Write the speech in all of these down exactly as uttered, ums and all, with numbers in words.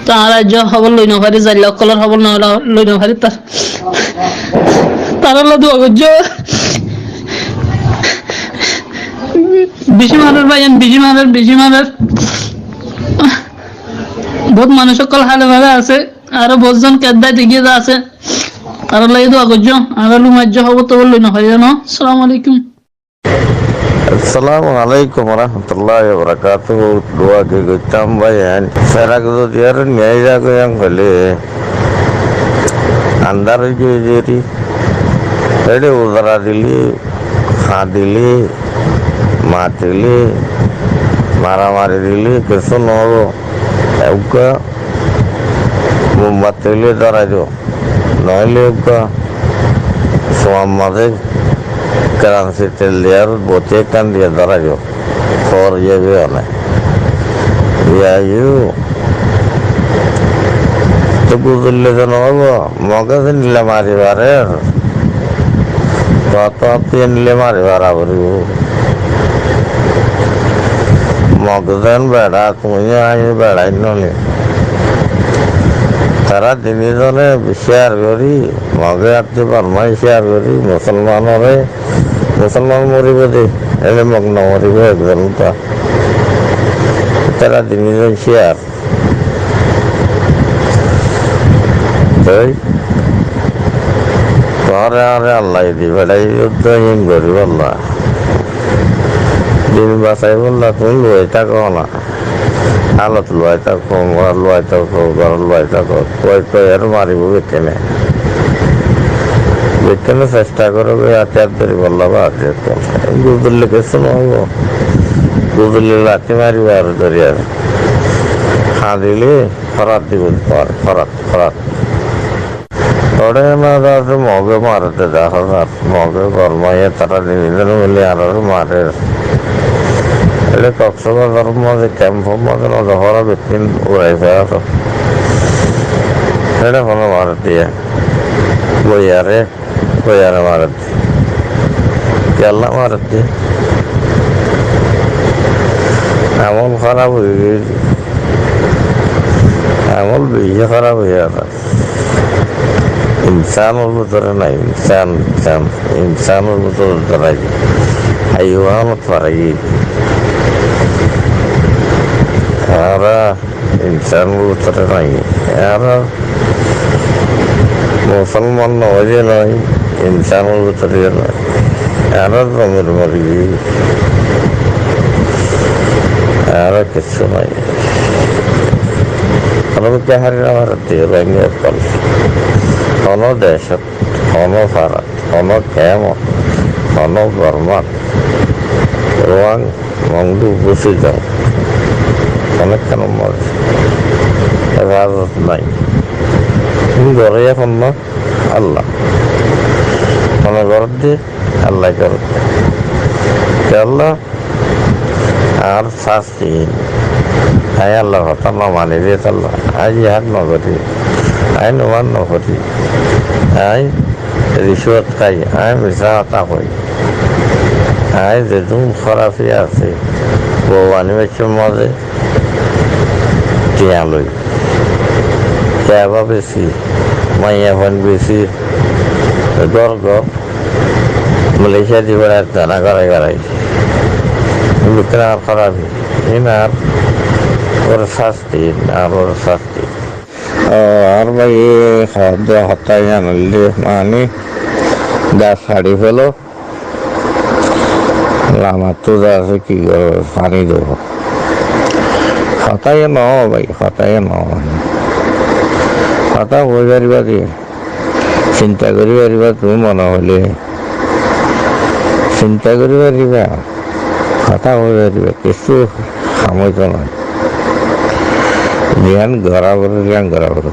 Te añára aijjó hóbor loi no fari, zailla ókkolor hóbor no, loi no fari, tar-, tarálla dua goijjó. Beci marer bái, beci marer, beci marer. Bout manúic ókkol hále bále asé, aró bout zon keddá degi asé. Tarálla dua goijjó, añára lum aijjó hóbor tobor loi no fari zano. Assalamu alaikum. Assalamu alaikum warahmatullahi wabarakatuhu. Dua ki goittám bái, en ferak zodi aró niyai za goi en hoile, andar ói giyói zeri. Ere uzara dile, hañdile, matile, maramari dile, kessú no óibo. Eggúa mombatti óile dórai do, noóile eggúa suar mazé keransi tel diyar boti ekkán diya dórai do, hoór yó be one. Yá yó, te buzille ze no óibo, Mogé ze nile mari farer, tuáñttú añttú nile mari fara foribó. Mog zen beça, tuñí yó añí beça, ínno ni. Tará dinizone share gorí, Mogé añttú Bormai share gorí, Musolmanore, Musolman moribó de, ele Mog no moribó ekzon uta. Tará dinizon share. Toi tuáñre añáre Allaye di feçaiyé, yuddo in goríbolla. Din basaibólla tuñí luwai táko na. Hálot luwai táko, mora luwai táko, gor luwai táko. Koi koi aró maribó bekkúne. Bekkúne cesta goró goi, átiyar dóribolla baade. Guzolile kessú no óibo. Guzolile lati maribó aró dóri aró. Hañdile horat dibo tuáñre, horat, horat. Óre na dase Mogé marer de dahá zar. Mogé Bormaiye tará dinizone mili añáre marer. Ere Koksbazar mazé kemp mazé no dahá bekkún urai fela. Ere hono marer diye. Boiyare, boiyare marer diye. Kiyólla marer diye? Amol háraf ói giyói. Amol beci háraf ói giyói. Insánor bútore nai, insán, insán, insánor bútore nai. Haiwanot farai giyói. Añára insánor bútore nai. Añára Musolman no óile nai, insánor bútore nai. Añára zomir mori giyói. Añára kessú nai. Hono bekkún hári no farer de, Rohingya ókkol. Hono decót, hono farat, hono kemot, hono Bormat, Ruang, Mongdu, Busidong, hono ekkanor mazé hefazot nai. Tui goré ehón na Allah. Hone goré de, Allah goré de. Te Allah, añár sas Añí Allar hotá no mani de tolla, añí jihad no gorí, añí nomaz no forí, añí ricwot hái, añí misá hotá hoi, añí zedún hórafi asé, bou bani baiccór mazé tiañ loi, keba besi, maiyafuain besi, gór gór, Malaysia di berai dana garai garai. Iín bekkún añár hórafi, iín añár uore sásti, iín añár uore sásti. Ó, añár báiye hoódde hotá yián óilde, mani, gas haçi félo, lamattú za asé ki goró, faní debo. Hotá yián noó bái, hotá yián noó. Hotá hoi faribá de. Sinta gorí faribá, tuñí mone hoilé sinta gorí faribá, hotá hoi faribá, kessú ham óito noó. Yián gorá foribó, yián gorá foribó.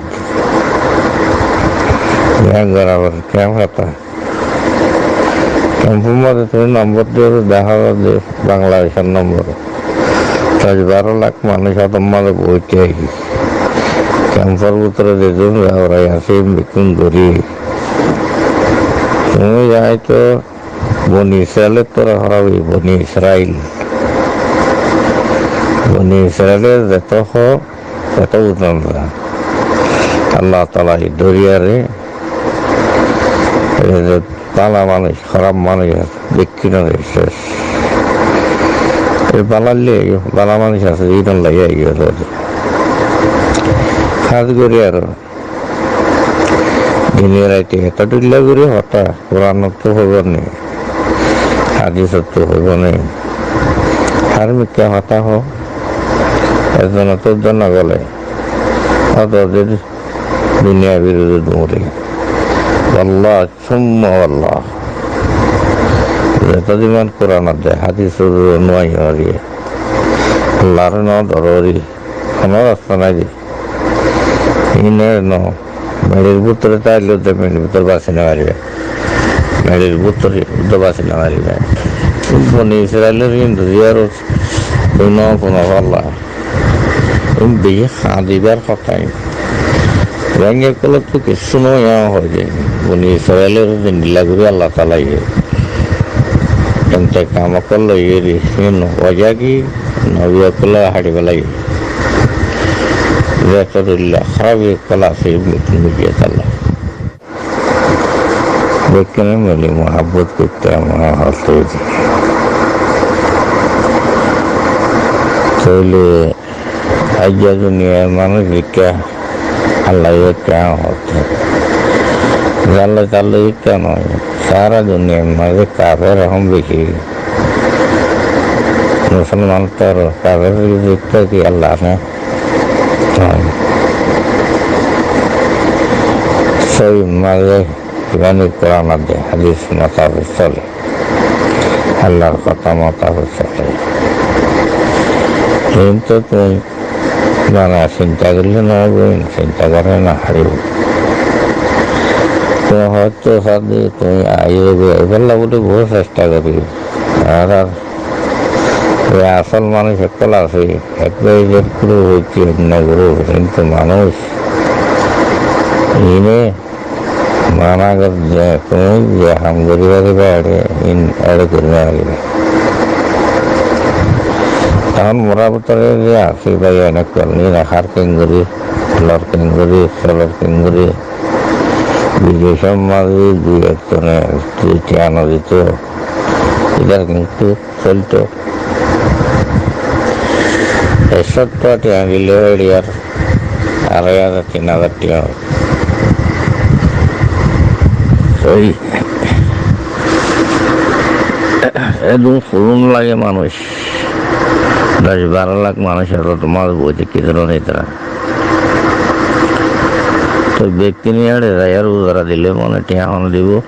Yián gorá foribó, kemfor mazé tuñí nombor diyo, dahá za de Bangladecór nombor. Doc baró lak manúic ótor mazé boói táki. Kemfor bútore zedún zagorai asé, bekkún gorí. Tuñí zaito Boni Israilor toré hórafi, Boni Israil. Boni Israile zeto hoó, zeto buzón za. Allah taala e dóriya re, e, bála manúic, háraf manúic asé, bekkúnore céc. E bála loi, bála manúic asé, iín loi aiyó. Hás gorí aró dine raite eto dhilla gorí hotá, Kuran ottu hoibo né, hádis ottu hoibo né. Hár mikká hotá hoó, ezzon ottu ezzon no gole, hoto de duniya birodí duri. Wallah, summa wallah. Zeto din Kuran de, hádis ottu no aiyé, Allahr no dóri, hono rasta nai de. Iín no, meçir bútore táile de meçir bútore basi no faribá. Meçir bútore de basi no faribá. Boni Israilor iín ziyarot kuno kuno falla. Iín beci hañdibar hotá iín. Rohingya ókkolottu kessú no óiye hoó de. Boni Israilor zendilla gorí Allah taala e intekam ókkol loiyé de, iín wajah ki? Nobi ókkolore hári félaiye. Zeto dhilla hárafi ókkol asé, bekkún buzi félaiye. Bekkúne mili muhábbot goittám, muhábbot goittám. Tóile aijja duniyar manúic ikká Allah ikká hoó. Allah taala ikká no, sára duniyar mazé kafer ehón beci. Musolman tor kafer ikká ki Allah ne? Sóiyi mazé, mani Kuran de, hádis mutabek sole. Allahr hotá mutabek sole. Kintu tuñí mane sinta goille no óibo, sinta goré no háribo. Tuñí hoitó sádde tuñí aiyó, ibálla buli bout cesta gorí. Ar, ar, e asol manúic ókkol asé, ekbar ijjot guruf óiye, onno guruf, kintu manúic iíne mana goijje, tuñí ze ham gorí faribá, eçe, iín eçe gorí no faribá. Ehón mora bútore ze asé bái, ene kor ni na, hár kengori, lor kengori, solor kengori, bidecor mazé dui ekzone dui tiya no dito, itar kintu solto. Ekcó tiya dile ói ar arai házar, tin házar tiya. Sóiyi. Edún fulun lage manúic. Doc baró lak manúic asé, tomar boi de ki dóron itara. Toi bekkúne eçe zai ar uzara dile mane tiya hone dibo.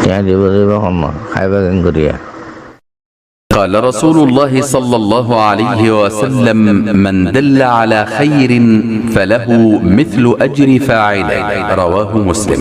Tiya dibo, dibo hon no, háiba kengoriya. قال رسول الله صلى الله عليه وسلم: من دل على خير فله مثل أجر فاعله. رواه مسلم.